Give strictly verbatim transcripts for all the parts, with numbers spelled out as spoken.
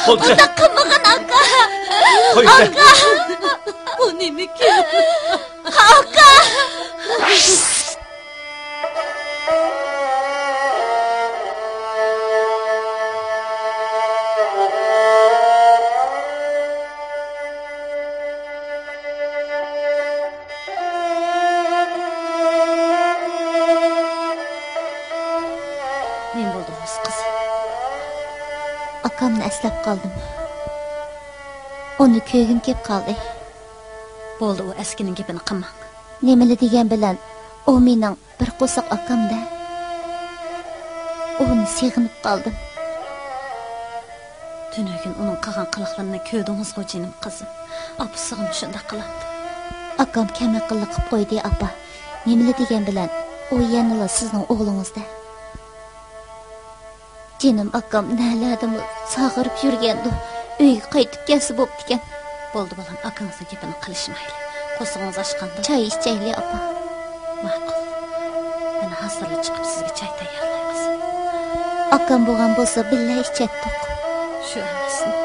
بۇنداق قىلمىغىن، ئاكا. قويسە. ئاكا. بۇ نېمە گەپ؟ ئاكا. نېمە بولدى، قىز؟ ئاكامنى ئەسلەپ قالدىم. ئۇنى كۆرگۈم كېلىپ قالدى. بولدى، ئۇ ئەسكىنىڭ گېپىنى قىلماڭ. نېمىلا دېگەن بىلەن، ئۇ مېنىڭ بىر قورساق ئاكامدە. ئۇنى سېغىنىپ قالدىم. تۈنۈگۈن ئۇنىڭ قىلغان قىلىقلىرىنى كۆردىڭىزغۇ، جېنىم قىزىم. ئاپىسىغىمۇ شۇنداق قىلامدۇ؟ ئاكام كەم ئەقىللىق قىلىپ قويدى، ئاپا. نېمىلا دېگەن بىلەن، ئۇ يەنىلا سىزنىڭ ئوغلىڭىزدە. جېنىم ئاكام نەلەردىمۇ ساغىرىپ يۈرگەندۇ، ئۆيگە قايتىپ كەلسە بوپتىكەن. بولدى بالام، ئاكىڭىزنىڭ گېپىنى قىلىشمايلى. قورسىقىڭىز ئاچقاندۇ؟ چاي ئىچەيلى، ئاپا. ماقۇل. مانا ھازىرلا چىقىپ سىزگە چاي تەييارلاي، قىزىم. ئاكام بولغان بولسا بىللە ئىچەتتۇق. شۇ ئەمەسمۇ؟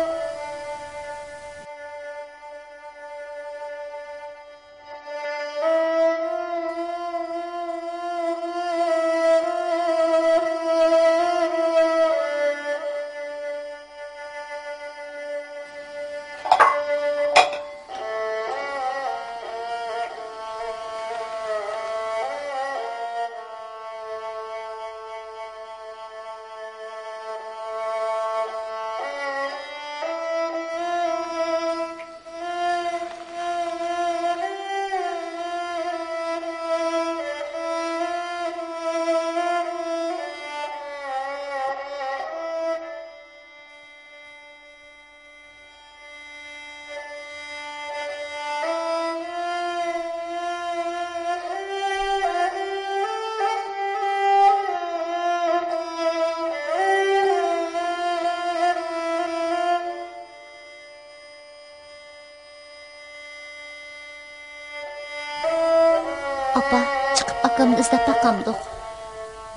ئاپا، چىقىپ ئاكامنى ئىزدەپ باقامدۇق؟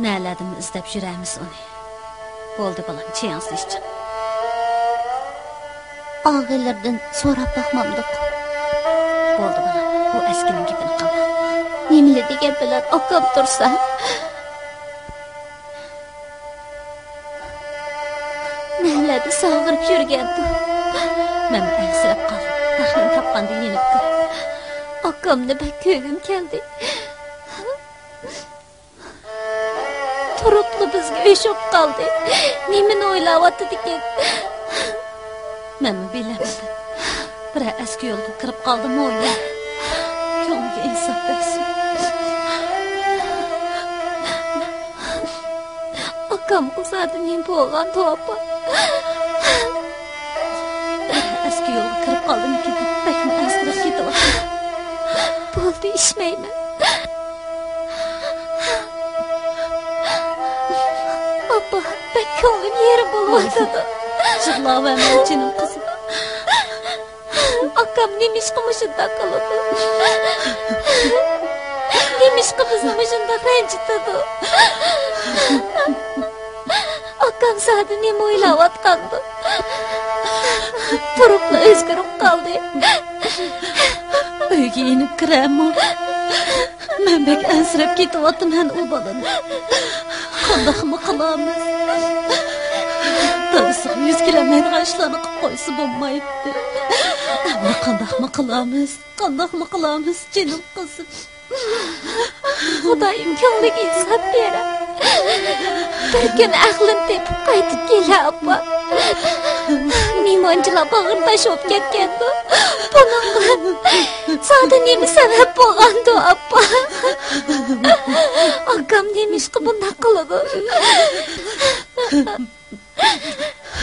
نەلەردىمۇ ئىزدەپ يۈرەرمىز ئۇنى. بولدى بالام، چېيىڭىزنى ئىچىڭ. ئاغىلىرىدىن سوراپ باقمامدۇق؟ بولدى بالام، ئۇ ئەسكىنىڭ گېپىنى قىلما. نېمىلا دېگەن بىلەن ئاكام تۇرسا؟ نەلەردە ساغىرىپ يۈرگەندۇ؟ مەنمۇ ئەنسىرەپ قالدىم. ئەقلىنى تاپقاندا يېنىپتۇ. ئاكامنى بەك كۆرگۈم كەلدى. تۇرۇپلا بىزگە ئۆچ بولۇپ قالدى. نېمىنى ئويلاۋاتىدىكىن؟ مەنمۇ بىلەلمىدىم. بىرەر ئەسكى يولغا كىرىپ قالدىمۇ يا؟ كۆڭلىگە ئىنساپ بەرسۇن. ئاكامغا زادى نېمە بولغاندۇ، ئاپا؟ بىرەر ئەسكى يولغا كىرىپ قالدىمىكىن دەپ بەكمۇ ئەنسىرەپ كېتىۋاتىمەن. بولدى، ئىچمەيمەن. ئاپا، بەك كۆڭلۈم يېرىم بولۇۋاتىدۇ. يىغلاۋەرمە، جېنىم قىزىم. ئاكام نېمىشقا مۇشۇنداق قىلىدۇ؟ نېمىشقا بىزنى مۇشۇنداق رەنجىتىدۇ؟ ئاكام زادى نېمە ئويلاۋاتقاندۇ؟ تۇرۇپلا ئۆزگىرىپ قالدى. ئۆيگە يېنىپ كىرەرمۇ؟ مەن بەك ئەنسىرەپ كېتىۋاتىمەن ئۇ بالىنى. قانداقمۇ قىلامىز؟ دادىسىغا يۈز كېلەلمەيدىغان ئىشلارنى قىلىپ قويسا بولمايتتى. ئەمما قانداقمۇ قىلامىز؟ قانداقمۇ قىلامىز، جېنىم قىزىم؟ خۇدايىم كۆڭلىگە ئىنساپ بېرە. بىر كۈن ئەقلىنى تېپىپ قايتىپ كېلە، ئاپا. مېھمانچىلار باغرى تاش بولۇپ كەتكەندۇ. بۇنىڭغا زادى نېمە سەۋەب بولغاندۇ، ئاپا؟ ئاكام نېمىشقا بۇنداق قىلىدۇ؟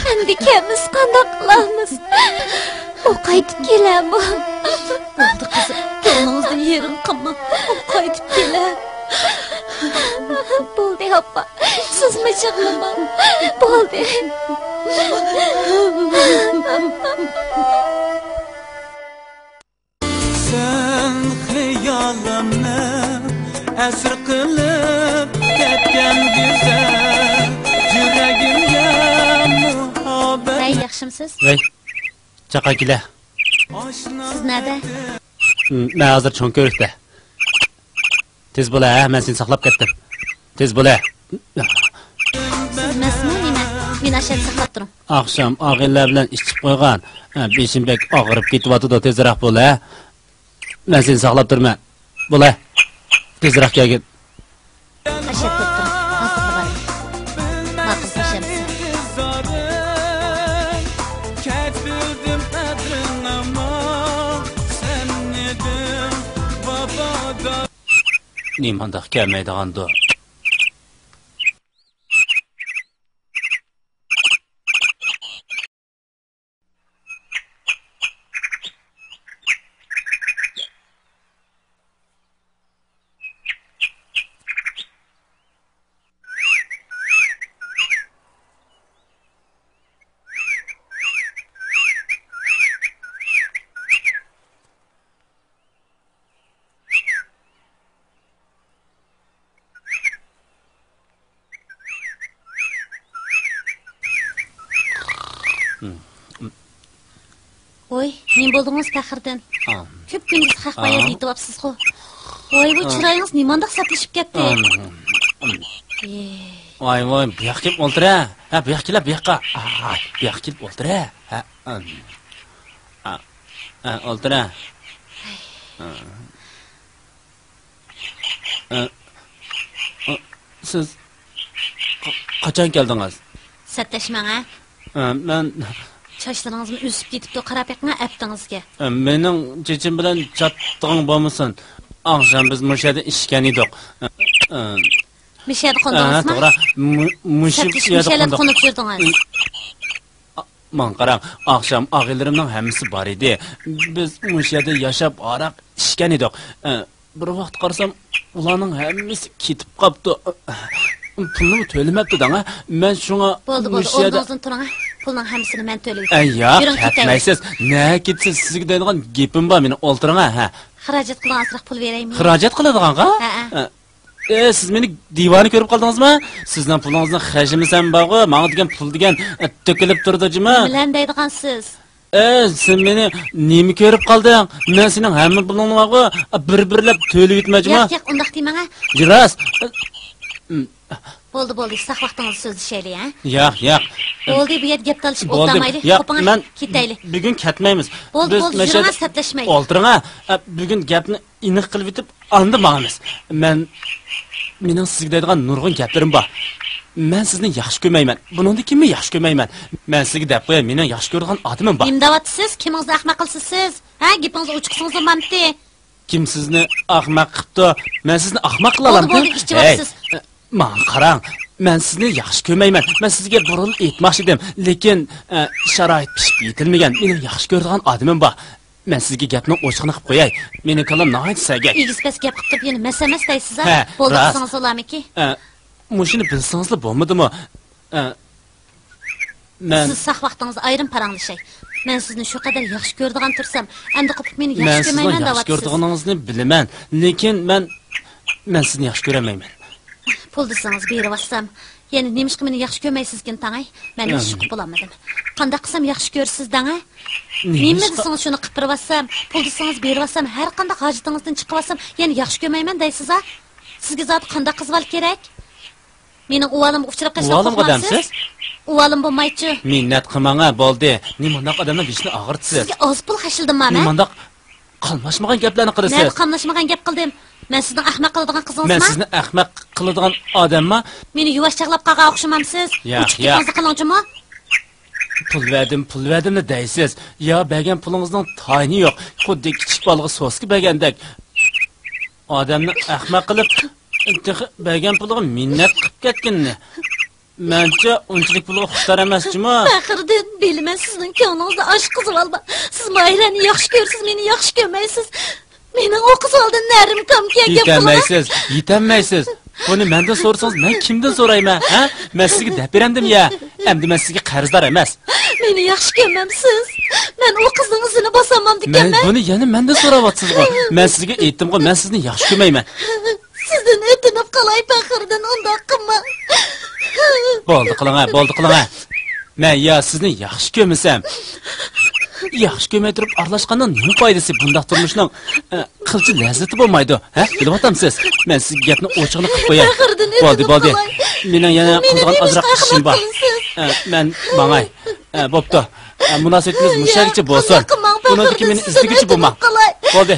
ئەمدى كەممىز قانداق قىلارمىز؟ ئۇ قايتىپ كېلەرمۇ؟ بولدى قىزىم، كۆڭلىڭىزنى يېرىم قىلماڭ. ئۇ قايتىپ كېلەر. بولدى ئاپا، سىزمۇ يىغلىماڭ. بولدى. سەن خىيالىمنى ئەسىر قىلىپ كەتكەن گۈزەل، يۈرەگىمگە مۇھەببەت. ھەي، ياخشى. سىز؟ ۋەي، چاقا كېلە. سىز نەدە؟ مەن ھازىر چوڭ كۆۋرۈكتە. تېز بولە، ھە، مەن سېنى ساقلاپ كەتتىم. تېز بولە. سىز مەستمۇ نېمە؟ مېنى ئاشۇ يەردە ساقلاپ تۇرۇڭ. ئاخشام ئاغىنىلەر بىلەن ئىچىپ قويغان. ھە، بېشىم بەك ئاغرىپ كېتىۋاتىدۇ، تېزرەك بول، ھە. مەن سېنى ساقلاپ تۇرىمەن. بولە. تېزرەك كەلگىن. ئاشۇ يەردە تۇرۇپ تۇرۇڭ. ھازىرلا باراي. ماقۇل، خوش ئەمىسە. نېمانداق كەلمەيدىغاندۇ؟ ۋوي، نېمە بولدىڭىز پەخرىدىن؟ ئا. كۆپ كۈندىز خەق بايرىمى ئېتىۋاپسىزغۇ. ۋوي، بۇ ئا. چىرايىڭىز نېمانداق سەتلىشىپ كەتتى؟ ئا. ئېي. ۋاي، ۋاي، بۇ ياققا كېلىپ ئولتۇرە. ھە، بۇ ياققا كېلە، بۇ ياققا. ئاي، بۇ ياققا كېلىپ ئولتۇرە. ھە، ئا. ئا، ئا، ئولتۇرە. ئا. ئە، ئە، سىز قا-، قاچان كەلدىڭىز؟ سەتلەشمەڭ، ھە؟ ئە، مەن چاچلىرىڭىزمۇ ئۆسۈپ كېتىپتۇ، قاراپ بېقىڭ ئەپتىڭىزگە. ئە، مېنىڭ چېچىم بىلەن چاتىقىڭ بولمىسۇن. ئاخشام بىز مۇشۇ يەردە ئىچكەن ئىدۇق. ئە، ئە. مۇشۇ يەردە ئە، قوندىڭىزمۇ؟ توغرا. مۇ-، مۇشۇ سەتلىشىپ يەردە مۇشۇ يەردە قوندۇق. قونۇپ يۈردىڭىز. ئە، ماڭا قاراڭ، ئاخشام ئاغىنىلىرىمنىڭ ھەممىسى بار ئىدى. بىز مۇشۇ يەردە ياشاپ، ھاراق ئىچكەن ئىدۇق. ئە، بىر ۋاقىت قارىسام، ئۇلارنىڭ ھەممىسى كېتىپ قاپتۇ. پۇلنىمۇ تۆلىمەپتۇ دەڭ، ھە؟ مەن شۇڭا بولدى، بولدى، مۇشۇ يەردە ئورنىڭىزدىن تۇرۇڭ، ھە؟ پۇلنىڭ ھەممىسىنى مەن تۆلىۋېتەي. ئە، ياق، يۈرۈڭ، كېتەيلى. كەتمەيسىز. نەگە كېتىسىز؟ سىزگە دەيدىغان گېپىم بار، مېنىڭ ئولتۇرۇڭ، ھە؟ خىراجەت قىلىدىغان ئازراق پۇل بېرەيمۇ؟ خىراجەت قىلىدىغانغا؟ ھە، ھە. ئە، ئە، سىز مېنى دىۋانە كۆرۈپ قالدىڭىزمۇ؟ سىزنىڭ پۇلىڭىزنى خەجلىمىسەم بارغۇ، ماڭا دېگەن پۇل دېگەن، ئە، تۆكۈلۈپ تۇرىدۇ جۇما. نېمىلەرنى دەيدىغانسىز؟ ئە، سەن مېنى نېمە كۆرۈپ قالدىڭ؟ مەن سېنىڭ ھەممە پۇلۇڭنى بارغۇ، ئە، بىر-بىرلەپ تۆلىۋېتىمەن جۇما. ياق، ياق، ئۇنداق دېمەڭ، ھە. راست. بولدى، بولدى، ساق ۋاقتىڭىزدا سۆزلىشەيلى، ھە؟ ياق، ياق. بولدى، بۇ يەردە گەپ تالىشىپ بولدى. ئولتۇرمايلى. ياق، قوپۇڭ، مەن كېتەيلى. بۈگۈن كەتمەيمىز. بولدى، بولدى، يۈرۈڭ، سەتلەشمەي. ئولتۇرۇڭ، ھە. ئە، بۈگۈن گەپنى ئېنىق قىلىۋېتىپ، ئاندىن ماڭىمىز. مەن، مېنىڭ سىزگە دەيدىغان نۇرغۇن گەپلىرىم بار. مەن سىزنى ياخشى كۆرمەيمەن. بۇنىڭدىن كېيىنمۇ ياخشى كۆرمەيمەن. مەن سىزگە دەپ قوياي، مېنىڭ ياخشى كۆرىدىغان ئادىمىم بار. نېمە دەۋاتىسىز؟ كىمىڭىزنى ئەخمەق قىلىسىز سىز؟ ھە، گېپىڭىزنى ئوچۇقسىڭىز بولمامتى؟ كىم سىزنى ئەخمەق قىپتۇ؟ مەن سىزنى ئەخمەق قىلالامتىم؟ بولدى، بولدى، ئىچىۋاپسىز. ھەي، ماڭا قاراڭ، مەن سىزنى ياخشى كۆرمەيمەن. مەن سىزگە بۇرۇن ئېيتماقچى ئىدىم، لېكىن، ئە، شارائىت پىشىپ يېتىلمىگەن. مېنىڭ ياخشى كۆرىدىغان ئادىمىم بار. مەن سىزگە گەپنىڭ ئوچۇقىنى قىلىپ قوياي. مېنىڭ كاللام ناھايىتى سەگەك. ئېگىز-پەس گەپ قىلىپ تۇرۇپ يەنە مەس-ئەمەس دەيسىز-ھە؟ ھە، بولدى، راست. قىزىڭىز بولارمىكى؟ ئە، مۇشۇنى بىلسىڭىزلا بولمىدىمۇ؟ ئە، مەن سىز ساق ۋاقتىڭىزدا ئايرىم پاراڭلىشاي. مەن سىزنى شۇ قەدەر ياخشى كۆرىدىغان تۇرسام، ئەمدى قوپۇپ مېنى ياخشى كۆرمەيمەن دەۋاتىسىز. مەن سىزنىڭ ياخشى كۆرىدىغىنىڭىزنى بىلىمەن، لېكىن مەن، مەن سىزنى ياخشى كۆرەلمەيمەن. پۇل دېسىڭىز بېرىۋاتسام، يەنە نېمىشقا مېنى ياخشى كۆرمەيسىزكىن تاڭاي؟ مەن ھېچ ئۇقۇپ بولالمىدىم. قانداق قىلسام ياخشى كۆرىسىز دەڭە؟ نېمە دېسىڭىز شۇنى قىلىپ بېرىۋاتسام، پۇل دېسىڭىز بېرىۋاتسام، ھەر قانداق ھاجىتىڭىزدىن چىقىۋاتسام، يەنە ياخشى كۆرمەيمەن دەيسىز-ھە؟ سىزگە زادى قانداق قىز بالا كېرەك؟ مېنىڭ ئۇۋالىمغا ئۇچراپ قېلىشقا قورقمامسىز؟ ئۇۋالىمغا دەمسىز؟ ئۇۋالىم بولمايچۇ. مىننەت قىلماڭ-ھە، بولدى. نېمانداق ئادەمنىڭ بېشىنى ئاغرىتىسىز؟ سىزگە ئاز پۇل خەجلىدىممۇ مەن؟ نېمانداق قاملاشمىغان گەپلەرنى قىلىسىز؟ نەدە قاملاشمىغان گەپ قىلدىم؟ مەن سىزنىڭ ئەخمەق قىلىدىغان قىزىڭىزما؟ مەن سىزنى ئەخمەق قىلىدىغان ئادەمما؟ مېنى يۇۋاش چاغلاپ قالغان ئوخشىمامسىز؟ ياق، ئۇچۇپ ياق. كېتىڭىزلا قىلىڭچۇما؟ پۇل بەردىم، پۇل بەردىملا دەيسىز. يا بەرگەن پۇلىڭىزنىڭ تايىنى يوق. خۇددى كىچىك بالىغا سوسكا بەرگەندەك. ئادەمنى ئەخمەق قىلىپ، تېخى بەرگەن پۇلىغا مىننەت قىلىپ كەتكىنىنى. مەنچە ئۇنچىلىك پۇلغا خۇشتار ئەمەس جۇمۇ. پەخرىدىن، بىلىمەن سىزنىڭ كۆڭلىڭىزدە ئاشۇ قىزىۋال بار. سىز ماھىرەنى ياخشى كۆرىسىز، مېنى ياخشى كۆرمەيسىز. مېنىڭ ئۇ قىزىۋالدىن نەرىم كامكىيە گەپ قىلىڭ. يېتەلمەيسىز، يېتەلمەيسىز. بۇنى مەندىن سورىسىڭىز، مەن كىمدىن سورايمەن، ھە؟ مەن سىزگە دەپ بېرەمدىم يا؟ ئەمدى مەن سىزگە قەرزدار ئەمەس. مېنى ياخشى كۆرمەمسىز؟ مەن ئۇ قىزنىڭ ئىزىنى باسالمامدىكەنمەن؟ مەن بۇنى يەنە مەندىن سوراۋاتسىزغۇ. مەن سىزگە ئېيتتىمغۇ، مەن سىزنى ياخشى كۆرمەيمەن. سىزدىن ئۆتۈنۈپ قالاي پەخرىدىن، ئۇنداق قىلماڭ. بولدى قىلىڭە، بولدى قىلىڭە. مەن يا سىزنى ياخشى كۆرمىسەم، ياخشى كۆرمەي تۇرۇپ ئارىلاشقاننىڭ نېمە پايدىسى؟ بۇنداق تۇرمۇشنىڭ، ئە، قىلچە لەززىتى بولمايدۇ، ھە؟ بىلىۋاتامسىز؟ مەن سىزگە گەپنىڭ ئوچۇقىنى قىلىپ قوياي. بولدى، بولدى. مېنىڭ يەنە قىلىدىغان ئازراق ئىشىم بار. ئە، مەن ماڭاي. ئە، بوپتۇ. ئە، مۇناسىۋىتىمىز مۇشۇ يەرگىچە بولسۇن. بۇنىڭدىن كېيىن مېنى ئىزدىگۈچى بولما. بولدى.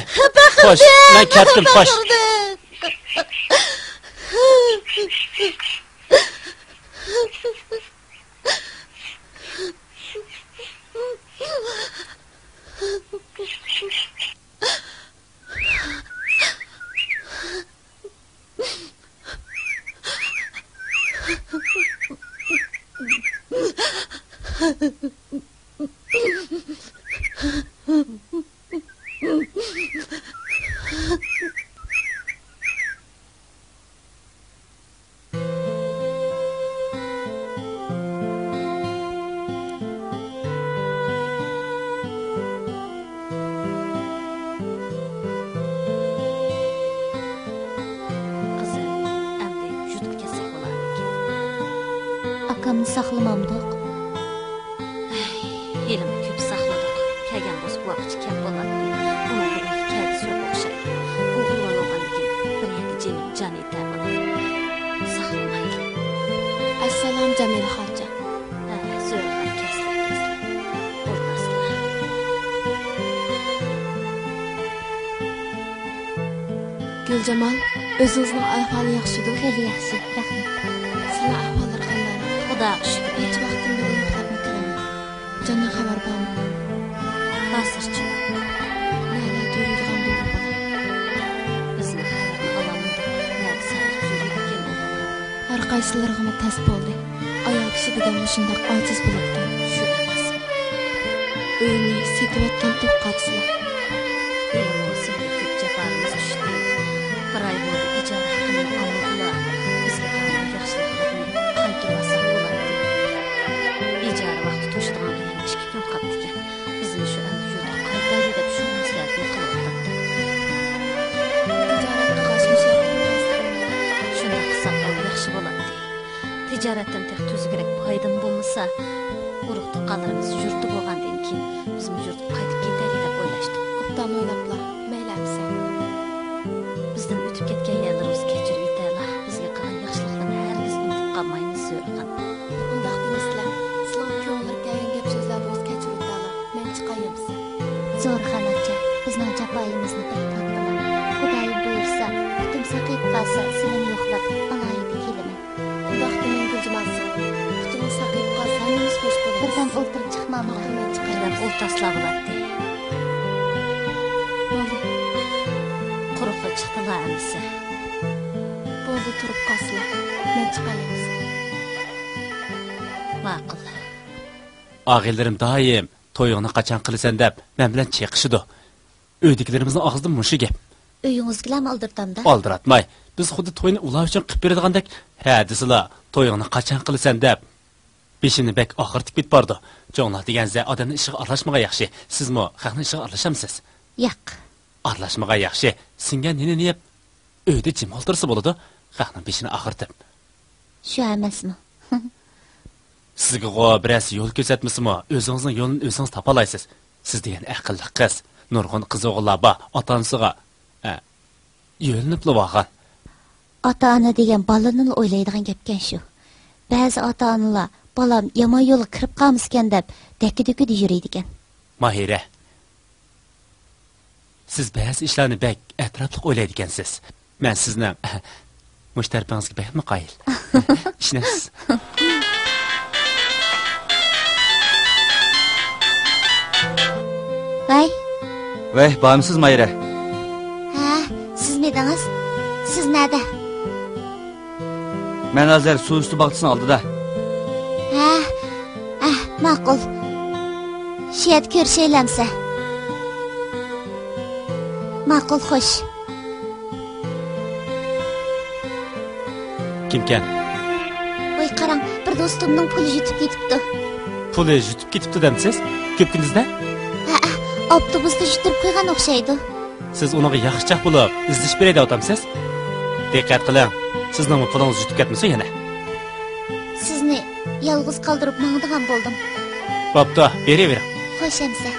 خوش، مەن كەتتىم، خوش. قىزىم، ئەمدى يۇرتقا كەتسەك بولارمىكىن؟ ئاكامنى ساقلىمامدۇق؟ ھەي، ھېلىمۇ كۆپ ساقلىدۇق. كەلگەن بولسا بۇ ۋاقىتچە كەپ بولاتتى. ئۇنىڭ بۇ يەرگە كەلگۈسى يوق ئوخشايدۇ. ئوغۇل بالا بولغاندىكىن بىر يەردە جىمىپ جان ئېتەر بالا. ساقلىمايلى. ئەسسالام، جەمىلە خانجان. ھە، زۆھرە خان، كەلسىلە، كەلسىلە. ئولتۇرسىلا. گۈلجامال، ئۆزىڭىزنىڭ ئەھۋالى ياخشىدۇ؟ خېلى ياخشى، رەھمەت. سىلەر ئەھۋاللىرى قانداق؟ خۇداغا شۈكۈر. نەچچە ۋاقىتتىن بېرى يوقلاپمۇ كېلىمەن. جاندىن خەۋەر بارمۇ؟ ھازىرچە يوق. نەلەردە يۈرىدىغان بولدى بالا؟ بىزمۇ خەۋەرنى ئالالمىدۇق. نەدە سەپەر سۈرۈۋاتقان ئۇلار؟ ھەر قايسىلىرىغىمۇ تەس بولدى. ئايال كىشى دېگەن مۇشۇنداق ئاجىز بولىدىكەن. شۇ ئەمەسمۇ؟ ئۆينى سېتىۋەتكەن تۇغقانسىلەر. ھېلىمۇ سەندە كۆپ جاپالىرىمىز چۈشتى. بىر ئاي بولدى ئىجارە ھەققىنىمۇ ئالمىدىلا. بىزگە قىلغان ياخشىلىقلىرىنى قايتۇرۇۋالساق بولاتتى. ئىجارە ۋاقتى توشىدىغانغا يەنە ئىككى كۈن قاپتىكەن. بىزمۇ شۇ ئەمدى يۇرتقا قايتايلى دەپ شۇ مەسلىھەتنى قىلىۋاتاتتۇق. تىجارەت قىلغاچ مۇشۇ يەردە تۇرۇپ قالساق بولمايدۇ؟ شۇنداق قىلساق ئەڭ ياخشى بولاتتى. تىجارەتتىن تېخى تۈزۈكرەك پايدىمۇ بولمىسا، ئۇرۇق-تۇغقانلىرىمىز يۇرتتا بولغاندىن كېيىن بىزمۇ يۇرتقا قايتىپ كېتەيلى دەپ ئويلاشتۇق. ئوبدان ئويلاپلا، مەيلى ئەمىسە. بىزدىن ئۆتۈپ كەتكەن يەرلىرىمىزنى كەچۈرۈۋېتەيلا، بىزگە قىلغان ياخشىلىقلىرىنى ھەرگىز ئۇنتۇپ قالمايمىز، زۆھرە خان. ئۇنداق دېمىسىلە، سىلىڭنىڭ كۆڭلىگە كەلگەن گەپ-سۆزلەر بولسا كەچۈرۈۋېتەيلا، مەن چىقاي ئەمىسە. زۆھرە خان ئاچا، بىزنىڭ جاپايىمىزنى بەك تارتتىڭلار. خۇدايىم بۇيرۇسا، پۇتۇم ساقىيىپ قالسا، سىلىنى يوقلاپ ئالاھىدە كېلىمەن. ئۇنداق دېمەڭ گۈلجامال سىڭلىم. پۇتىڭىز ساقىيىپ قالسا ھەممىمىز خوش بولىمىز. بىردەم ئولتۇرۇپ چىقماملا؟ ماقۇل، مەن چىقاي. بىردەم ئولتۇرسىلا بولاتتى. بولدى. قۇرۇقلا چىقتىلا ئەمىسە. بولدى، تۇرۇپ قالسىلا. مەن چىقاي ئەمىسە. ماقۇل. ئاغىنىلىرىم دائىم تويۇڭنى قاچان قىلىسەن دەپ مەن بىلەن چېقىشىدۇ. ئۆيدىكىلىرىمىزنىڭ ئاغزىدا مۇشۇ گەپ. ئۆيىڭىزدىكىلەرمۇ ئالدىرىتامدا؟ ئالدىراتماي. بىز خۇددى توينى ئۇلار ئۈچۈن قىلىپ بېرىدىغاندەك، ھە دېسىلا، تويۇڭنى قاچان قىلىسەن دەپ بېشىمنى بەك ئاغرىتىپ كېتىپ بارىدۇ. چوڭلار دېگەن زە ئادەمنىڭ ئىشىغا ئارىلاشمىغان ياخشى. سىزمۇ خەقنىڭ ئىشىغا ئارىلاشامسىز؟ ياق. ئارىلاشمىغان ياخشى. سىڭگەن نېنىنى يەپ، ئۆيدە جىم ئولتۇرسا بولىدۇ. خەقنىڭ بېشىنى ئاغرىتىپ. شۇ ئەمەسمۇ؟ سىزگىغۇ بىرەرسى يول كۆرسەتمىسىمۇ، ئۆزىڭىزنىڭ يولىنى ئۆزىڭىز تاپالايسىز. سىز دېگەن ئەقىللىق قىز. نۇرغۇن قىز ئوغۇللار بار، ئاتا-ئانىسىغا، ئە، يۆلىنىپلا بارغان. ئاتا-ئانا دېگەن بالىنىلا ئويلايدىغان گەپكەن شۇ. بەزى ئاتا-ئانىلار، بالام يامان يولغا كىرىپ قالمىسىكەن دەپ، دەككە-دۈككىدە يۈرىدىكەن. ماھىرە، سىز بەزى ئىشلارنى بەك ئەتراپلىق ئويلايدىكەنسىز. مەن سىزنىڭ مۇشۇ تەرىپىڭىزگە بەكمۇ قايىل. ئىشىنەمسىز؟ ۋەي. ۋەي، بارمىسىز ماھىرە؟ ھە، سىزمىدىڭىز؟ سىز نەدە؟ مەن ھازىر سۇ ئۈستى باغچىسىنىڭ ئالدىدا. ھە، ھە، ماقۇل. شۇ يەردە كۆرۈشەيلى ئەمىسە. ماقۇل، خوش. كىمكەن؟ ۋاي، قاراڭ، بىر دوستۇمنىڭ پۇلى يۈتۈپ كېتىپتۇ. پۇلى يۈتۈپ كېتىپتۇ دەمسىز؟ كۆپ كۈندۈزدە؟ ھەئە، ئاپتوبۇستا يۈتتۈرۈپ قويغان ئوخشايدۇ. سىز ئۇنىڭغا ياخشىچاق بولۇپ ئىزدىشىپ بېرەي دەۋاتامسىز؟ دىققەت قىلىڭ، سىزنىڭمۇ پۇلىڭىز يۈتۈپ كەتمىسۇن يەنە. سىزنى يالغۇز قالدۇرۇپ ماڭىدىغان بولدۇم. بوپتۇ، بېرىۋېرىڭ. خوش ئەمىسە.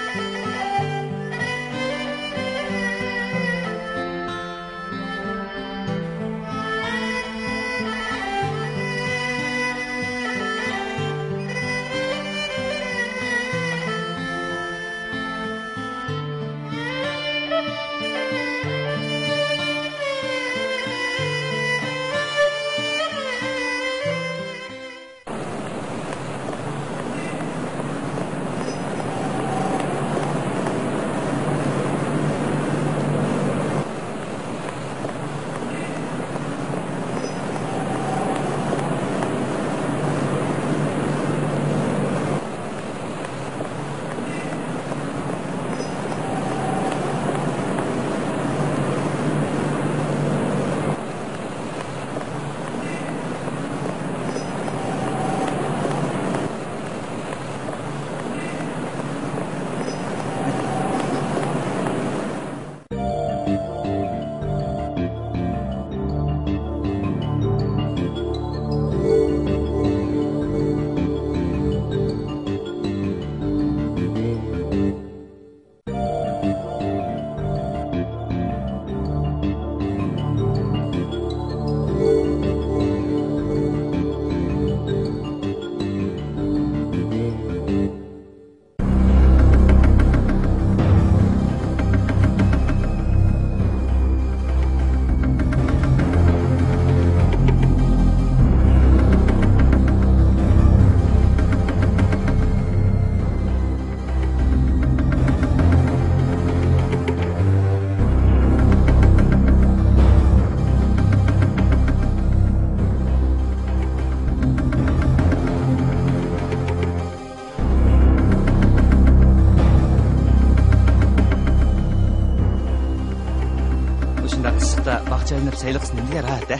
مۇشۇنداق ئىسسىقتا باغچە ئايلىنىپ سەيل قىلسا نېمىدېگەن راھەت-ھە؟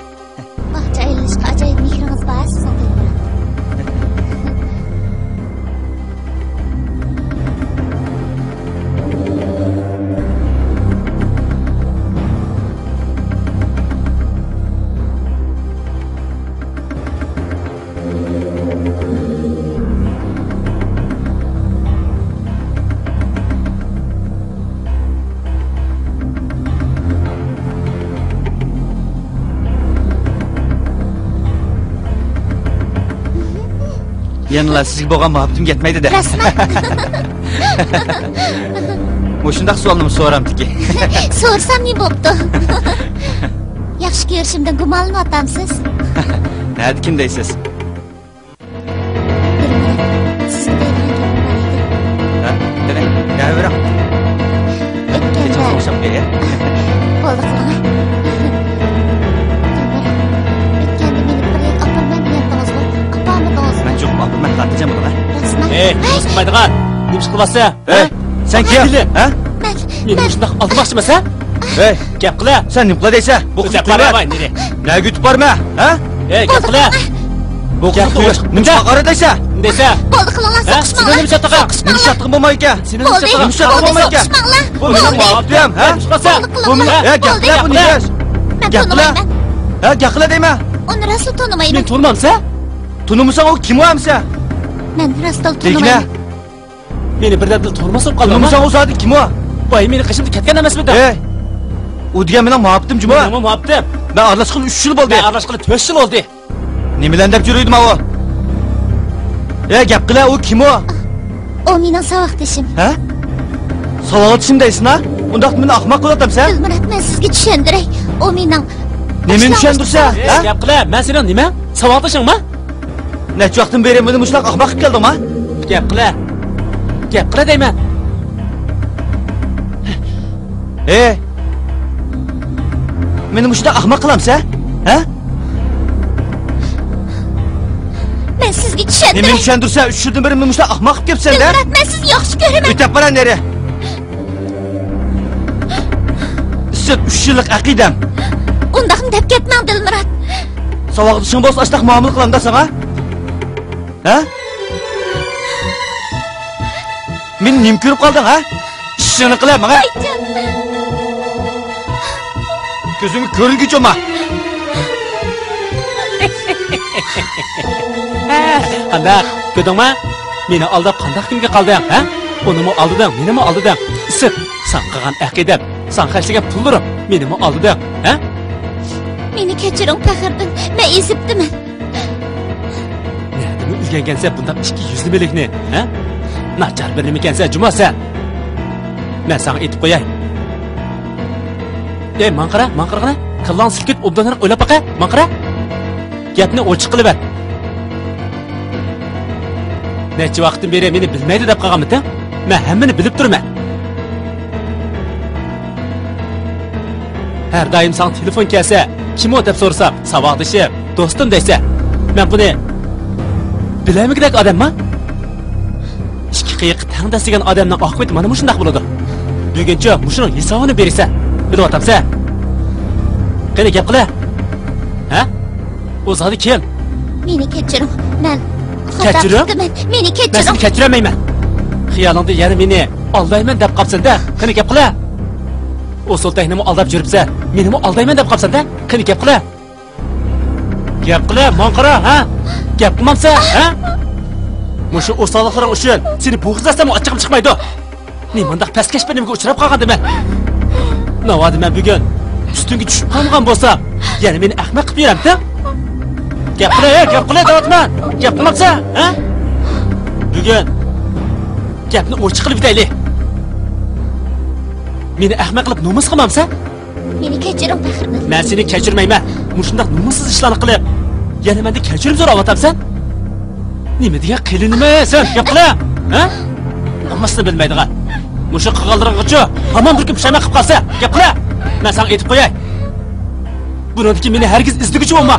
باغچە ئايلىنىشقا ئاجايىپ مېھرىڭىز بار سىزنىڭ، دىلمۇرات. يەنىلا سىزگە بولغان مۇھەببىتىم يەتمەيدۇ-دە. راستمۇ؟ مۇشۇنداق سوئالنىمۇ سورامتىكى؟ سورىسام نېمە بوپتۇ؟ ياخشى كۆرۈشۈمدىن گۇمانلىنىۋاتامسىز؟ نەدىكىن دەيسىز؟ بىر مىنۇت. سىزگە دەيدىغان گېپىم بار ئىدى. ھە؟ دېمە. دەۋېرىڭ. ئۆتكەندە. كېچىڭىز ئوڭشاپ بېرە. بولدى، قىلىڭە. دىلبەر، ئۆتكەندە مېنى بىر يەرگە ئاپىرىمەن دېگەنتىڭىزغۇ؟ ئاپارمىدىڭىزمۇ؟ مەن چوقۇم ئاپىرىمەن، خاتىرجەم بولۇڭ، ھە؟ راستمۇ؟ ئەي، ھە؟ قىلمايدىغان. نېمە ئىش قىلىۋاتىسەن؟ ھە؟ سەن كىم؟ ھە؟ مەن، مېنى مەن مۇشۇنداق ئالدىماقچىمىسەن؟ ھەي! گەپ قىلە! سەن نېمە قىلە دەيسە؟ بۇ قىزنى كۆرۈۋەي، نېرى. نەگە ئۆتۈپ بارما؟ ھە؟ ھەي، گەپ قىلە! بۇ قىزنى قويۇش، نېمە قارا دەيسە؟ نېمە دەيسە؟ بولدى، قىلىڭلار، ھە؟ سوقۇشماڭلار. سېنىڭ نېمە چاتىقىڭ؟ سوقۇشماڭلار. نېمە چاتىقىڭ بولمايدىكەن؟ سېنىڭ نېمە چاتىقىڭ؟ بولدى، بولدى، سوقۇشماڭلار. بۇ مېنىڭ مۇھەببىتىم، ھە؟ بولدى، قىلىڭلار. ھە، گەپ قىلە، بۇنى دەيسە. مەن تونۇمايمەن. ھە، گەپ قىلە دەيمەن. ئۇنى راستلا تونۇمايمەن. مېنى تونۇمامسەن؟ تونۇمىساڭ ئۇ كىم ئۇ ئەمىسە؟ مەن راستلا تونۇمايمەن. مېنى بىردەمدىلا تونۇماس بولۇپ قالدىڭمۇ؟ تونۇمىساڭ ئۇ زادى كىم ئۇ؟ باي، مېنى قېشىمدا كەتكەن ئەمەسمىدىڭ؟ ھەي! ئۇ دېگەن مېنىڭ مۇھەببىتىم جۇمۇ. مېنىڭمۇ مۇھەببىتىم. مەن ئارىلاشقىلى ئۈچ يىل بولدى. مەن ئارىلاشقىلى تۆت يىل بولدى. نېمىلەرنى دەپ يۈرىدۇ ماۋۇ؟ ھەي، گەپ قىلە، ئۇ كىم ئۇ؟ ئۇ مېنىڭ ساۋاقدىشىم. ھە؟ ساۋاقدىشىم دەيسىنا؟ ئۇنداقتا مېنى ئاخماق قىلىۋاتامسەن؟ دىلمۇرات، مەن سىزگە چۈشەندۈرەي. ئۇ مېنىڭ. نېمىنى چۈشەندۈرسەن؟ ھە؟ گەپ قىلە، مەن سېنىڭ نېمەڭ؟ ساۋاقدىشىڭما؟ نەچچە ۋاقىتتىن بېرى مېنى مۇشۇنداق ئاخماق قىلىپ كەلدىڭما؟ گەپ قىلە. گەپ قىلە دەيمەن. ھەي! مېنى مۇشۇنداق ئاخماق قىلامسەن؟ ھە؟ مەن سىزگە چۈشەندۈرەي. نېمىنى چۈشەندۈرسەن؟ ئۈچ يىلدىن بېرى مېنى مۇشۇنداق ئاخماق قىلىپ كەلدىڭ-دە. دىلمۇرات، مەن سىزنى ياخشى كۆرىمەن. ئۆتۈپ بار نېرى. ئىسسىت ئۈچ يىللىق ئەقىدەم. ئۇنداقنى دەپ كەتمەڭ، دىلمۇرات. ساۋاقدىشىڭ بولسا ئاشتاق مۇئامىلە قىلامدا ساڭا؟ ھە؟ مېنى نېمە كۆرۈپ قالدىڭ، ھە؟ ئىشىڭنى قىلە ماڭا. ئايجان. كۆزۈڭگە كۆرۈنگۈچە ئۇما. قانداق؟ كۆردۈڭما؟ مېنى ئالداپ قانداق كۈنگە قالدىڭ، ھە؟ ئۇنىمۇ ئالدىدىڭ، مېنىمۇ ئالدىدىڭ. ئىسىت، ساڭا قىلغان ئەقىدەم، ساڭا خەجلىگەن پۇللىرىم، مېنىمۇ ئالدىدىڭ، ھە؟ مېنى كەچۈرۈڭ، پەخرىدىن، مەن ئېزىپتىمەن. نەدىمۇ ئۆگەنگەنسەن بۇنداق ئىككى يۈزلىمىلىكنى، ھە؟ ناچار بىر نېمىكەنسەن جۇمۇ سەن. مەن ساڭا ئېيتىپ قوياي. ئەي، ماڭا قارا، ماڭا قارىغىنا. كاللاڭنى سىلكىت، ئوبدانراق ئويلاپ باقە، ماڭا قارا. گەپنى ئوچۇق قىلىۋەت. نەچچە ۋاقىتتىن بېرى مېنى بىلمەيدۇ دەپ قالغانمىتىڭ؟ مەن ھەممىنى بىلىپ تۇرىمەن. ھەر دائىم ساڭا تېلېفون كەلسە، كىم ئۇ دەپ سورىسام، ساۋاقدىشىم، دوستۇم دەيسەن. مەن بۇنى بىلەلمىگۈدەك ئادەمما؟ ئىككى قېيىق تەڭ دەسسىگەن ئادەمنىڭ ئاقىۋىتى مانا مۇشۇنداق بولىدۇ. بۈگۈنچۇ مۇشۇنىڭ ھېسابىنى بېرىسەن. بىلىۋاتامسەن؟ قېنى، گەپ قىلە. ھە؟ ئۇ زادى كىم؟ مېنى كەچۈرۈڭ. مەن خاتا قىپتىمەن. مېنى كەچۈرۈڭ. مەن سېنى كەچۈرەلمەيمەن. خىيالىڭدا يەنە مېنى ئالدايمەن دەپ قاپسەن-دە. قېنى، گەپ قىلە. ئۇ سولتەكنىمۇ ئالداپ يۈرۈپسەن، مېنىمۇ ئالدايمەن دەپ قاپسەن-دە. قېنى، گەپ قىلە. گەپ قىلە، ماڭا قارا، ھە؟ گەپ قىلمامسەن، ھە؟ مۇشۇ ئوساللىقلىرىڭ ئۈچۈن سېنى بوغۇزلاتساممۇ ئاچچىقىم چىقمايدۇ. نېمانداق پەسكەش بىر نېمىگە ئۇچراپ قالغاندىمەن. ناۋادا مەن بۈگۈن ئۈستۈڭگە چۈشۈپ قالمىغان بولسام، يەنە مېنى ئەخمەق قىلىپ يۈرەمتىڭ؟ گەپ قىلە، ھە، گەپ قىلە دەۋاتىمەن. گەپ قىلمامسەن، ھە؟ بۈگۈن گەپنى ئوچۇق قىلىپ ئېيتايلى. مېنى ئەخمەق قىلىپ نومۇس قىلمامسەن؟ مېنى كەچۈرۈڭ، پەخرىدىن. مەن سېنى كەچۈرمەيمەن. مۇشۇنداق نومۇسسىز ئىشلارنى قىلىپ، يەنە مەندىن كەچۈرۈم سوراۋاتامسەن؟ نېمە دېگەن قېلىنىمەن سەن؟ گەپ قىلە! ھە؟ ھەممىسىنى بىلمەيدىغان. مۇشۇ قىلغانلىرىڭغىچۇ ھامان بىر كۈن پۇشايمان قىلىپ قالىسەن. گەپ قىلە! مەن ساڭا ئېيتىپ قوياي. بۇنىڭدىن كېيىن مېنى ھەرگىز ئىزدىگۈچى بولما.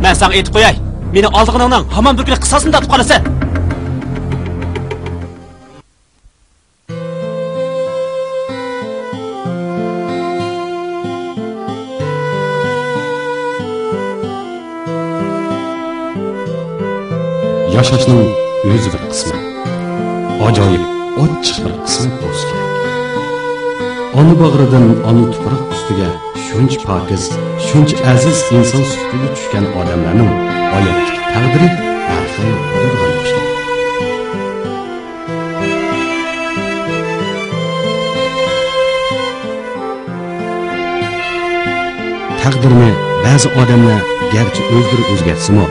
مەن ساڭا ئېيتىپ قوياي. مېنى ئالدىغىنىڭنىڭ ھامان بىر كۈنى قىساسىنى تارتىپ قالىسەن. ياشاشنىڭ ئۆزى بىر قىسمەت. ئاجايىپ، ئاچچىق بىر قىسمەت بولسا كېرەك. ئانا باغرىدىن ئانا تۇپراق ئۈستىگە شۇنچە پاكىز، شۇنچە ئەزىز ئىنسان سۈپىتىدە چۈشكەن ئادەملەرنىڭ ھاياتتىكى تەقدىرى ھەر خىل بولىدىغان ئوخشايدۇ. تەقدىرنى بەزى ئادەملەر گەرچە ئۆزلىرى ئۆزگەرتسىمۇ،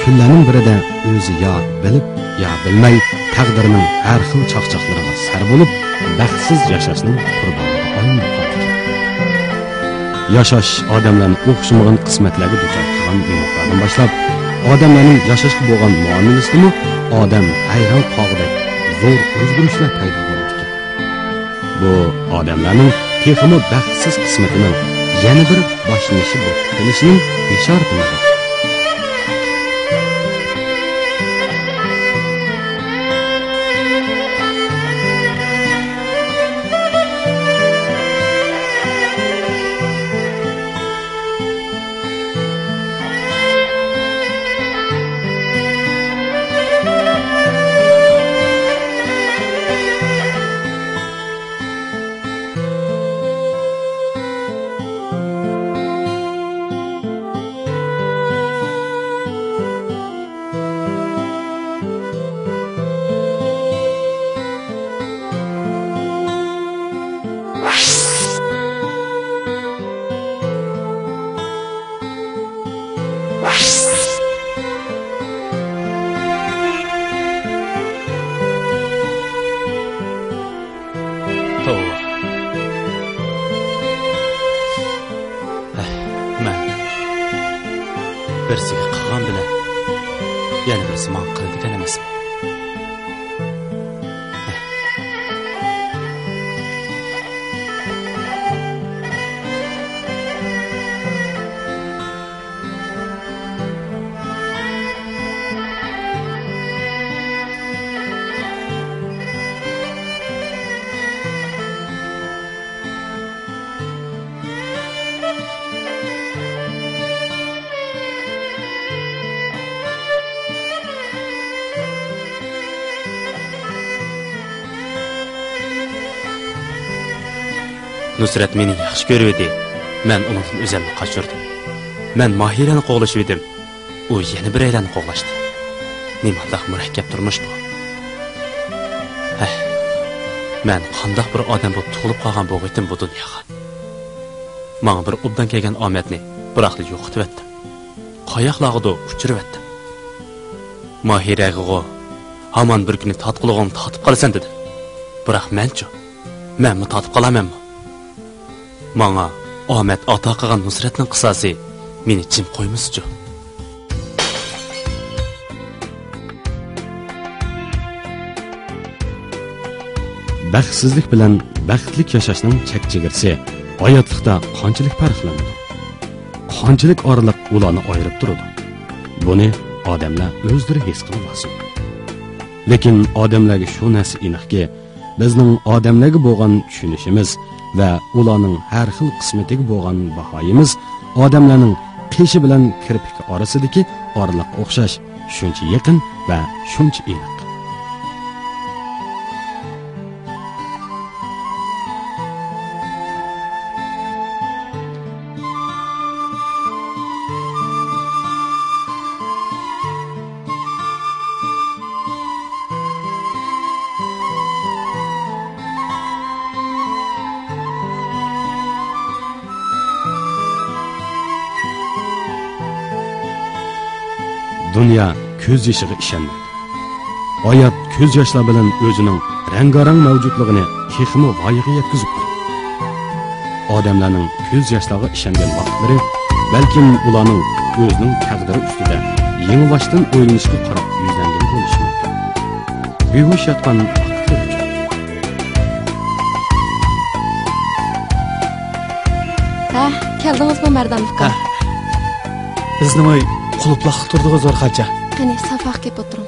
كۈنلەرنىڭ بىرىدە ئۆزى يا بىلىپ، يا بىلمەي تەقدىرنىڭ ھەر خىل چاقچاقلىرىغا سەر بولۇپ، بەختسىز ياشاشنىڭ قۇربانىغا ئايلىنىپ قالىدىكەن. ياشاش ئادەملەرنى ئوخشىمىغان قىسمەتلەرگە دۇچار قىلغان مىنۇتلاردىن باشلاپ، ئادەملەرنىڭ ياشاشقا بولغان مۇئامىلىسىدىمۇ ئادەم ھەيران قالغۇدەك زور ئۆزگىرىشلەر پەيدا بولىدىكەن. بۇ ئادەملەرنىڭ تېخىمۇ بەختسىز قىسمىتىنىڭ يەنە بىر باشلىنىشى بولۇپ قېلىشىنىڭ بېشارىتىمىدۇر. توۋا. ئەھ، مەن بىرسىگە قىلغان بىلەن يەنە بىرسى ماڭا قىلىدىكەن ئەمەسمۇ؟ نۇسرەت مېنى ياخشى كۆرۈۋىدى. مەن ئۇنىڭدىن ئۆزۈمنى قاچۇردۇم. مەن ماھىرەنى قوغلىشىۋىدىم. ئۇ يەنە بىرەيلەننى قوغلاشتى. نېمانداق مۇرەككەپ تۇرمۇش بۇ! ھەھ، مەن قانداق بىر ئادەم بولۇپ تۇغۇلۇپ قالغان بولغىيتىم بۇ دۇنياغا! ماڭا بىر ئوبدان كەلگەن ئامەتنى بىراقلا يوقىتىۋەتتىم. قاياقلارغىدۇر ئۇچۇرۇۋەتتىم. ماھىرەگىغۇ ھامان بىر كۈنى تارتقۇلىغىڭنى تارتىپ قالىسەن دېدىم. بىراق مەنچۇ؟ مەنمۇ تارتىپ قالارمەنمۇ؟ ماڭا ئامەت ئاتا قىلغان نۇسرەتنىڭ قىساسى مېنى جىم قويمىسىچۇ؟ بەختسىزلىك بىلەن بەختلىك ياشاشنىڭ چەك چېگرىسى ھاياتلىقتا قانچىلىك پەرقلىنىدۇ؟ قانچىلىك ئارىلىق ئۇلارنى ئايرىپ تۇرىدۇ؟ بۇنى ئادەملەر ئۆزلىرى ھېس قىلىۋالسۇن. لېكىن ئادەملەرگە شۇ نەرسە ئېنىقكى، بىزنىڭ ئادەملەرگە بولغان چۈشىنىشىمىز ۋە ئۇلارنىڭ ھەر خىل قىسمىتىگە بولغان باھايىمىز ئادەملەرنىڭ قېشى بىلەن كىرپىكى ئارىسىدىكى ئارىلىققا ئوخشاش، شۇنچە يېقىن ۋە شۇنچە ئېنىق. دۇنيا كۆز يېشىغا ئىشەنمەيدۇ. ھايات كۆز ياشلار بىلەن ئۆزىنىڭ رەڭگارەڭ مەۋجۇتلۇقىنى تېخىمۇ ۋايىغا يەتكۈزۈپ قويدى. ئادەملەرنىڭ كۆز ياشلارغا ئىشەنگەن ۋاقىتلىرى بەلكىم ئۇلارنىڭ ئۆزىنىڭ تەقدىرى ئۈستىدە يېڭىباشتىن ئويلىنىشقا قاراپ يۈزلەنگەن بولۇشى مۇمكىن. بىھوش ياتقان ۋاقىتلىرىچۇ؟ ھە، كەلدىڭىزمۇ مەردان ئۇكام؟ ھە. بىزنىڭ ئۆي قۇلۇپلاقلىق تۇرىدىغۇ زورخاچا. قېنى، سافاغا كېلىپ ئولتۇرۇڭ.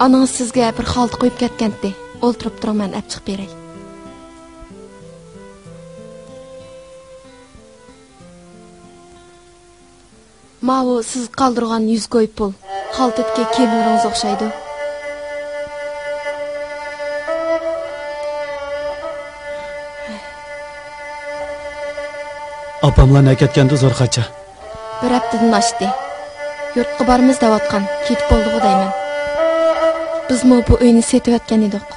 ئانىڭىز سىزگە بىر خالتا قويۇپ كەتكەنتى. ئولتۇرۇپ تۇرۇڭ، مەن ئەپ چىقىپ بېرەي. ماۋۇ سىز قالدۇرغان يۈز كوي پۇل. خالتىدىكى كىيىملىرىڭىز ئوخشايدۇ. ئاپاملار نەگە كەتكەندۇ زورخاچا؟ بىر ھەپتىدىن ئاشتى. يۇرتقا بارىمىز دەۋاتقان، كېتىپ بولدىغۇ دەيمەن. بىزمۇ بۇ ئۆينى سېتىۋەتكەن ئىدۇق.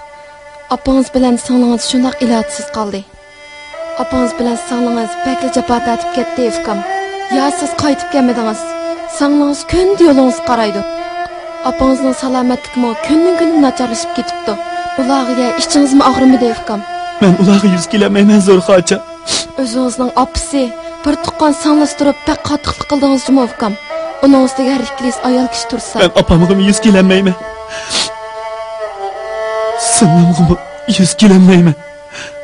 ئاپىڭىز بىلەن سىڭلىڭىز شۇنداق ئىلاجسىز قالدى. ئاپىڭىز بىلەن سىڭلىڭىز بەكلا جاپا تارتىپ كەتتى، ئۇكام. يا سىز قايتىپ كەلمىدىڭىز، سىڭلىڭىز كۈندە يولىڭىزغا قارايدۇ. ئاپىڭىزنىڭ سالامەتلىكىمۇ كۈندىن-كۈندىن ناچارلىشىپ كېتىپتۇ. ئۇلارغا يە ئىچىڭىزمۇ ئاغرىمىدى، ئۇكام؟ مەن ئۇلارغا يۈز كېلەلمەيمەن، زورخاچا. ئۆزىڭىزنىڭ ئاپىسى، بىر تۇغقان سىڭلىسى تۇرۇپ بەك قاتتىقلىق قىلدىڭىز جۇمۇ، ئۇكام. ئۇنىڭ ئۈستىگە ھەر ئىككىلىسى ئايال كىشى تۇرسا. مەن ئاپامغىمۇ يۈز كېلەلمەيمەن. سىڭلىمغىمۇ يۈز كېلەلمەيمەن.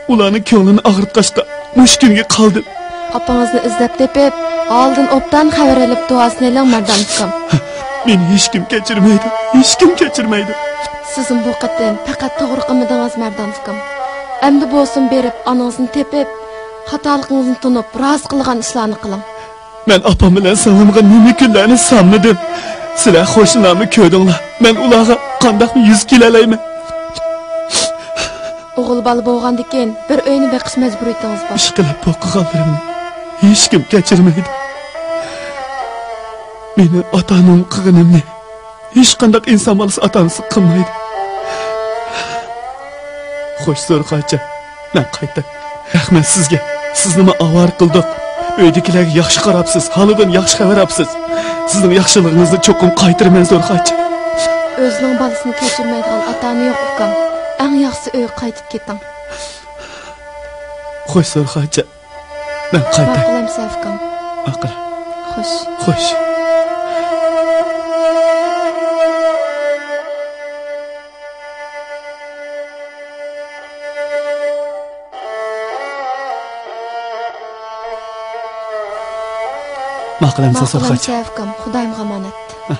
ئۇلارنىڭ كۆڭلىنى ئاغرىتقاچقا، مۇشۇ كۈنگە قالدىم. ئاپىڭىزنى ئىزدەپ تېپىپ، ھالىدىن ئوبدان خەۋەر ئېلىپ، دۇئاسىنى ئېلىڭ، مەردان ئۇكام. مېنى ھېچكىم كەچۈرمەيدۇ، ھېچكىم كەچۈرمەيدۇ. سىزمۇ بۇ قېتىم پەقەت توغرا قىلمىدىڭىز، مەردان ئۇكام. ئەمدى بولسۇن بېرىپ ئانىڭىزنى تېپىپ، خاتالىقىڭىزنى تونۇپ، رازى قىلغان ئىشلارنى قىلىڭ. مەن ئاپام بىلەن سىڭلىمغا نېمە كۈنلەرنى سانىدىم. سىلەر قوشنىلارمۇ كۆردۈڭلار. مەن ئۇلارغا قانداقمۇ يۈز كېلەلەيمەن؟ ئوغۇل بالا بولغاندىكىن بىر ئۆينى بېقىش مەجبۇرىيىتىڭىز بار. ئىشقىلىپ بۇ قىلغانلىرىمنى ھېچكىم كەچۈرمەيدۇ. مېنى ئاتا-ئانام قىلغىنىمنى ھېچقانداق ئىنسان بالىسى ئاتا-ئانىسى قىلمايدۇ. خوش، زورخاچا، مەن قايتاي. رەھمەت سىزگە. سىزنىمۇ ئاۋارە قىلدۇق. ئۆيدىكىلەرگە ياخشى قاراپسىز، ھالىدىن ياخشى خەۋەر ئاپسىز. سىزنىڭ ياخشىلىقىڭىزنى چوقۇم قايتۇرىمەن، زورخاچا. ئۆزىنىڭ بالىسىنى كەچۈرمەيدىغان ئاتا-ئانا يوق، ئۇكام. ئەڭ ياخشىسى ئۆيگە قايتىپ كېتىڭ. خوش، زورخاچا. مەن قايتاي. ماقۇل ئەمىسە، ئۇكام. ماقۇل. خوش. خوش. ماقۇل ئەمىسە، ماقۇل زورخاچا. ئەمىسە، ئۇكام. خۇدايىمغا ئامانەت. ھە.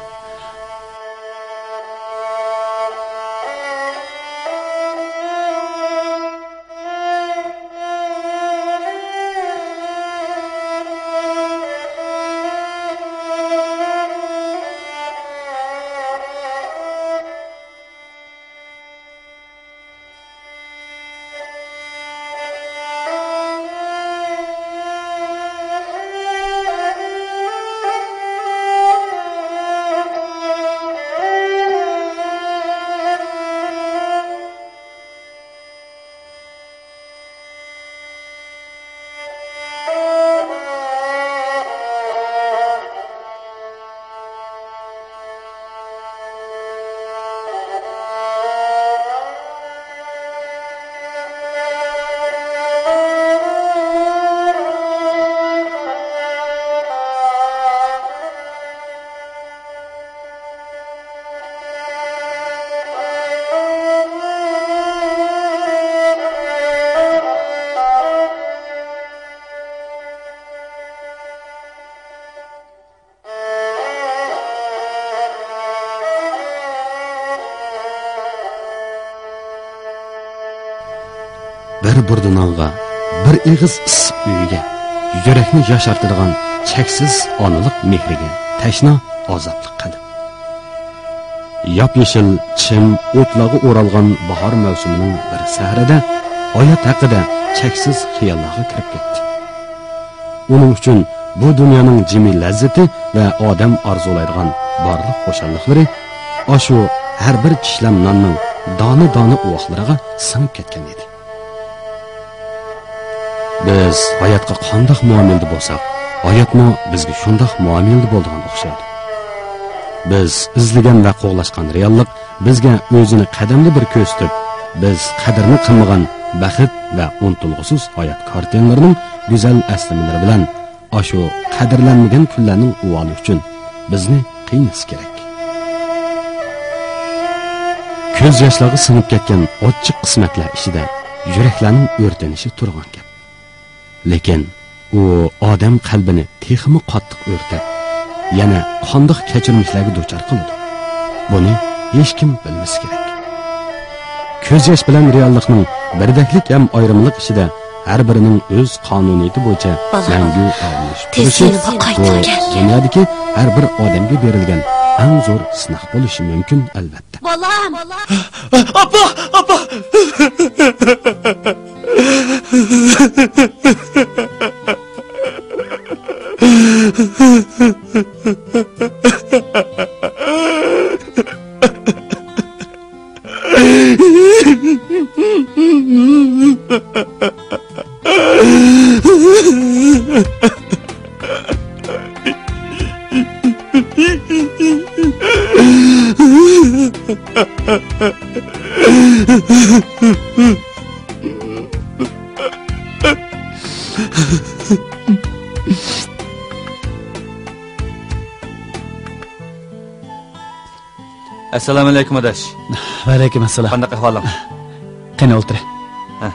بىر بۇردا نانغا، بىر ئېغىز ئىسسىق ئۆيگە، يۈرەكنى ياشارتىدىغان چەكسىز ئانىلىق مېھرىگە تەشنا ئازابلىق قەلب. ياپيېشىل چىم ئوتلارغا ئورالغان باھار مەۋسۇمىنىڭ بىر سەھىرىدە ھايات ھەققىدە چەكسىز خىياللارغا كىرىپ كەتتى. ئۇنىڭ ئۈچۈن بۇ دۇنيانىڭ جىمى لەززىتى ۋە ئادەم ئارزۇلايدىغان بارلىق خۇشاللىقلىرى ئاشۇ ھەر بىر چىشلەم ناننىڭ دانە-دانە ئۇۋاقلىرىغا سىڭىپ كەتكەن ئىدى. بىز ھاياتقا قانداق مۇئامىلىدە بولساق، ھاياتمۇ بىزگە شۇنداق مۇئامىلىدە بولىدىغان ئوخشايدۇ. بىز ئىزلىگەن ۋە قوغلاشقان رېئاللىق بىزگە ئۆزىنى قەدەمدە بىر كۆرسىتىپ، بىز قەدرىنى قىلمىغان بەخت ۋە ئۇنتۇلغۇسىز ھايات كارتىنىلىرىنىڭ گۈزەل ئەسلىمىلىرى بىلەن ئاشۇ قەدىرلەنمىگەن كۈنلەرنىڭ ئۇۋالى ئۈچۈن بىزنى قىينىسى كېرەك. كۆز ياشلارغا سىڭىپ كەتكەن ئاچچىق قىسمەتلەر ئىچىدە يۈرەكلەرنىڭ ئۆرتىنىشى تۇرغان گەپ. لېكىن ئۇ ئادەم قەلبىنى تېخىمۇ قاتتىق ئۆرتەپ، يەنە قانداق كەچۈرمىشلەرگە دۇچار قىلىدۇ؟ بۇنى ھېچكىم بىلمىسى كېرەك. كۆز ياش بىلەن رېئاللىقنىڭ بىردەكلىك ھەم ئايرىملىق ئىچىدە ھەر بىرىنىڭ ئۆز قانۇنىيىتى بويىچە مەڭگۈ ئاۋۇنۇشۇپ تۇرۇشى بۇ دۇنيادىكى ھەر بىر ئادەمگە بېرىلگەن ئەڭ زور سىناق بولۇشى مۇمكىن، ئەلۋەتتە. بالام! ئاپا! ئاپا! ئەسسالامۇئەلەيكۇم ئاداش. ۋەئەلەيكۇم ئەسسالام. قانداق ئەھۋالىڭ؟ قېنى ئولتۇرە. ھە.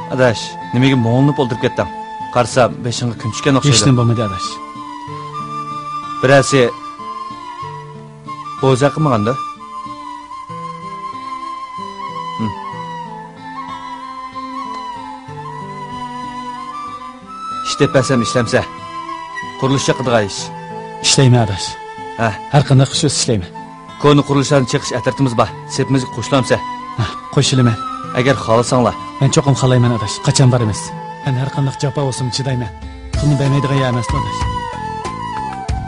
ئاداش، نېمىگە مۇڭلىنىپ ئولتۇرۇپ كەتتىڭ؟ قارىسام بېشىڭغا كۈن چۈشكەن ئوخشايدۇ. ھېچنېمە بولمىدى ئاداش. بىرەرسى بوزەك قىلمىغاندۇ؟ ھىم. ئىش دەپ بەرسەم ئىشلەمسە. قۇرۇلۇش چېقىدىغان ئىش. ئىشلەيمەن ئاداش. ھە. ھەر قانداق ئىش بولسا ئىشلەيمەن. كونا قۇرۇلۇشلارنى چېقىش ئەترىتىمىز بار. سېپىمىزگە قوشۇلامسە؟ ھە، قوشۇلىمەن. ئەگەر خالىساڭلار. مەن چوقۇم خالايمەن ئاداش. قاچان بارىمىز؟ مەن ھەر قانداق جاپا بولسىمۇ چىدايمەن. پۇلنى بەرمەيدىغان يەر ئەمەسمۇ ئاداش.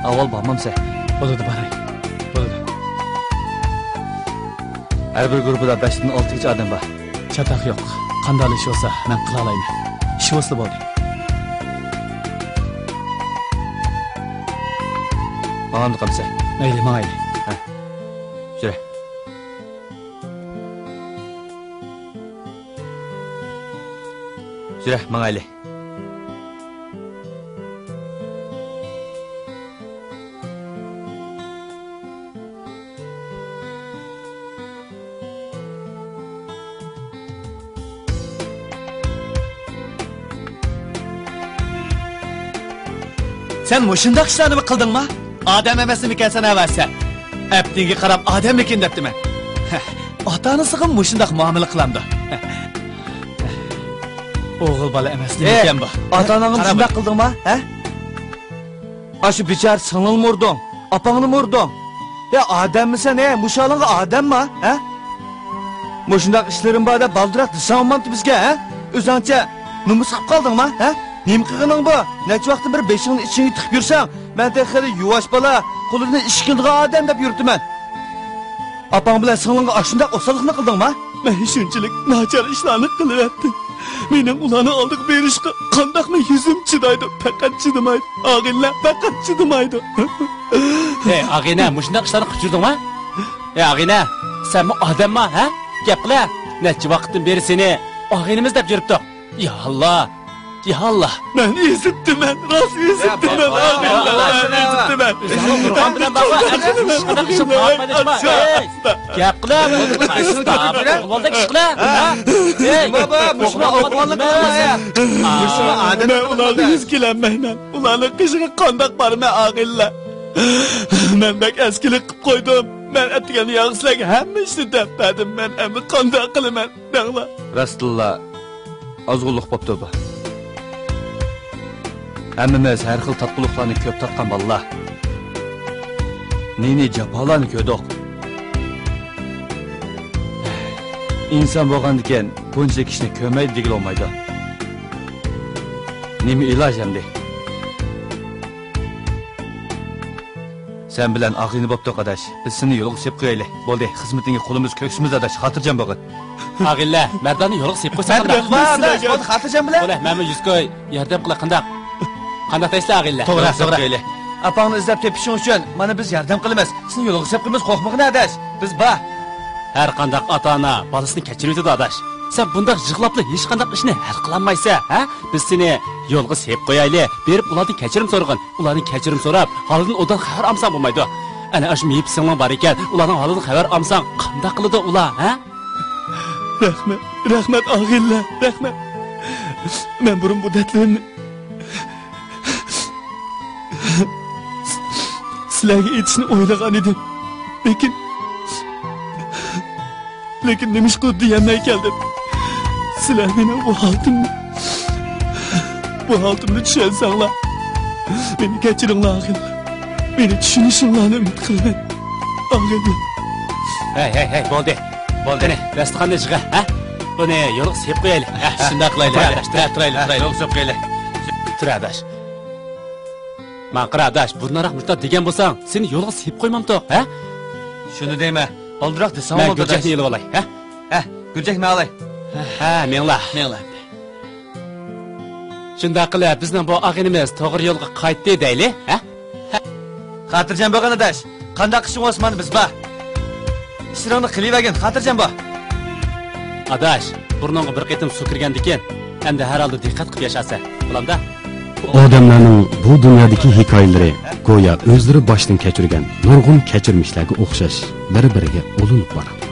ئاۋۋال بارمامسەن؟ بولىدۇ، باراي. بولىدۇ. ھەر بىر گۇرۇپپىدا بەشتىن ئالتىگىچە ئادەم بار. چاتاق يوق. قانداق ئىش بولسا مەن قىلالايمەن. ئىش بولسىلا بولدى. ماڭامدۇ قامسەن؟ مەيلى، ماڭايلى. ھە. يۈرە. يۈرە، ماڭايلى. سەن مۇشۇنداق ئىشلارنىمۇ قىلدىڭما؟ ئادەم ئەمەسمىكەنسەن ئەۋەتسە؟ ئەپتىڭگە قاراپ ئادەممىكىن دەپتىمەن. ئاتا-ئانىسىغا مۇشۇنداق مۇئامىلە قىلامدۇ؟ ئوغۇل بالا ئەمەسمىكەن بۇ؟ ئاتا-ئاناڭغا مۇشۇنداق قىلدىڭما، ھە؟ ئاشۇ بىچارە سىڭلىڭنىمۇ ئۇردۇڭ، ئاپاڭنىمۇ ئۇردۇڭ. يا ئادەممىسەن، ھە؟ مۇشۇ ھالىڭغا ئادەمما، ھە؟ مۇشۇنداق ئىشلىرىم بار دەپ بالدۇراق دېسەڭ بولمامتى بىزگە، ھە؟ ئۆزۈڭچە نومۇس قىلىپ قالدىڭما، ھە؟ نېمە قىلغىنىڭ بۇ؟ نەچچە ۋاقىتتىن بېرى بېشىڭنى ئىچىڭگە تىقىپ يۈرسەڭ، مەن تېخى خېلى يۇۋاش بالا، قولىدىن ئىش كېلىدىغان ئادەم دەپ يۈرۈپتىمەن. ئاپاڭ بىلەن سىڭلىڭغا ئاشۇنداق ئوساللىقنى قىلدىڭما؟ مەن شۇنچىلىك ناچار ئىشلارنى قىلىۋەتتىم. مېنىڭ ئۇلارنىڭ ئالدىغا بېرىشقا قانداقمۇ يۈزۈم چىدايدۇ؟ پەقەت چىدىمايدۇ. ئاغىنىلەر پەقەت چىدىمايدۇ. ھەي، ئاغىنە، مۇشۇنداق ئىشلارنى قىلىپ يۈردۈڭما؟ ھەي، ئاغىنە، سەنمۇ ئادەمما، ھە؟ گەپ قىلە. نەچچە ۋاقىتتىن بېرى سېنى ئاغىنىمىز دەپ يۈرۈپتۇق. يا ئاللا! يا ئاللا. مەن ئېزىپتىمەن، راست ئېزىپتىمەن، ئاغىنىلەر، مەن ئېزىپتىمەن. ئۆزۈڭنىڭ تۇرغان بىلەن بارغان ھەممە ئىش قىلىپ ئىشقا قارىمايدىچۇ. گەپ قىلە. بولدى، ئىش قىلە. نېمە بار؟ مۇشۇ ئوقۇۋالدىڭ. مەن ئۇلارغا يۈز كېلەلمەيمەن. ئۇلارنىڭ قېشىغا قانداق بارىمەن، ئاغىنىلەر؟ مەن بەك ئەسكىلىك قىلىپ قويدۇم. مەن ئەتىگەن ياغى سىلەرگە ھەممە ئىشنى دەپ بەردىم. مەن ئەمدى قانداق قىلىمەن دەڭلار. راستتىنلا ئازغۇنلۇق بوپتۇ بۇ. ھەممىمىز ھەر خىل تارتقۇلۇقلارنى كۆپ تارتقان بالىلار. نى-نى جاپالارنى كۆردۇق. ئىنسان بولغاندىكىن بۇنچىلىك ئىشنى كۆرمەيدۇ دېگىلى بولمايدۇ. نېمە ئىلاج ئەمدى؟ سەن بىلەن ئاغىنە بوپتۇق، ئاداش. بىز سېنى يولغا سېلىپ قويايلى. بولدى، خىزمىتىڭگە قولىمىز كۆكسىمىز، ئاداش. خاتىرجەم بولغىن. ئاغىنىلەر، مەرداننى يولغا سېلىپ قويساق قانداق؟ بولدى، خاتىرجەم بىلەن. بولدى، مەنمۇ يۈز كوي ياردەم قىلاي، قانداق؟ قانداق دەيسىلەر، ئاغىنىلەر؟ توغرا، توغرا. ئاپاڭنى ئىزدەپ تېپىشىڭ ئۈچۈن مانا بىز ياردەم قىلىمىز. سېنى يولغا سېلىپ قويىمىز، قورقمىغىن، ئاداش. بىز بار. ھەر قانداق ئاتا-ئانا بالىسىنى كەچۈرۈۋېتىدۇ، ئاداش. سەن بۇنداق يىغلاپلا ھېچقانداق ئىشنى ھەل قىلالمايسەن، ھە؟ بىز سېنى يولغا سېلىپ قويايلى، بېرىپ ئۇلاردىن كەچۈرۈم سورىغىن. ئۇلاردىن كەچۈرۈم سوراپ، ھالىدىن ئوبدان خەۋەر ئالمىساڭ بولمايدۇ. ئەنە ئاشۇ مېيىپ سىڭلىڭ بار ئىكەن، ئۇلارنىڭ ھالىدىن خەۋەر ئالمىساڭ قانداق قىلىدۇ ئۇلار، ھە؟ رەھمەت، رەھمەت ئاغىنىلەر، رەھمەت. مەن بۇرۇن بۇ دەردلىرىمنى سىلەرگە ئېيتىشنى ئويلىغان ئىدىم. لېكىن، لېكىن نېمىشقىدۇر دېيەلمەي كەلدىم. سىلەر مېنىڭ بۇ ھالىتىمنى، بۇ ھالىتىمنى چۈشەنسەڭلار، مېنى كەچۈرۈڭلار، ئاغىنىلەر. مېنى چۈشىنىشىڭلارنى ئۈمىد قىلىمەن، ئاغىنىلەر. ھەي، ھەي، ھەي، بولدى. بولدى. قېنى، داستىخاننى يىغە، ھە؟ بۇنى يولغا سېلىپ قويايلى. ھە، شۇنداق قىلايلى. تۇر، ھە، ئاداش، تۇر. ھە، تۇرايلى، ھە، تۇرايلى. يولغا سېلىپ قويايلى. تۇر، ئاداش. ماڭا قارا، ئاداش، بۇرۇنراق مۇشۇنداق دېگەن بولساڭ، سېنى يولغا سېلىپ قويمامتۇق، ھە؟ شۇنى دەيمەن. ئالدىراق دېسەڭ مەن بولدى، ئاداش. گۈرجەكنى ئېلىۋالاي، ھە؟ ھە، گۈرجەك مەن ئالاي. ھە، مېڭلا. مېڭلا. شۇنداق قىلىپ، بىزنىڭ بۇ ئاغىنىمىز توغرا يولغا قايتتى دەيلى، ھە؟ خاتىرجەم بولغىن، ئاداش. قانداق ئىشىڭ بولسا، مانا بىز بار. ئىشلىرىڭنى قىلىۋەرگىن، خاتىرجەم بول. ئاداش، بۇرنۇڭغا بىر قېتىم سۇ كىرگەندىكىن، ئەمدى ھەر ھالدا دىققەت قىلىپ ياشارسەن، بالامدا. ئادەملەرنىڭ بۇ دۇنيادىكى ھېكايىلىرى گويا ئۆزلىرى باشتىن كەچۈرگەن نۇرغۇن كەچۈرمىشلەرگە ئوخشاش بىر-بىرىگە ئۇلىنىپ بارىدۇ.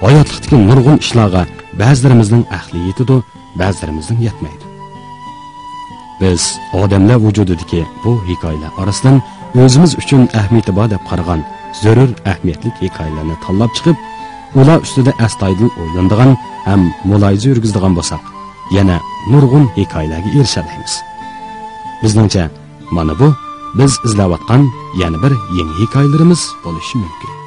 ھاياتلىقتىكى نۇرغۇن ئىشلارغا بەزىلىرىمىزنىڭ ئەقلى يېتىدۇ، بەزىلىرىمىزنىڭ يەتمەيدۇ. بىز ئادەملەر ۋۇجۇدىدىكى بۇ ھېكايىلەر ئارىسىدىن ئۆزىمىز ئۈچۈن ئەھمىيىتى بار دەپ قارىغان زۆرۈر ئەھمىيەتلىك ھېكايىلەرنى تاللاپ چىقىپ، ئۇلار ئۈستىدە ئەستايىدىل ئويلىنىدىغان ھەم مۇلاھىزە يۈرگۈزىدىغان بولساق، يەنە نۇرغۇن ھېكايىلەرگە ئېرىشەلەيمىز. بىزنىڭچە، مانا بۇ بىز ئىزلەۋاتقان يەنە بىر يېڭى ھېكايىلىرىمىز بولۇشى مۇمكىن.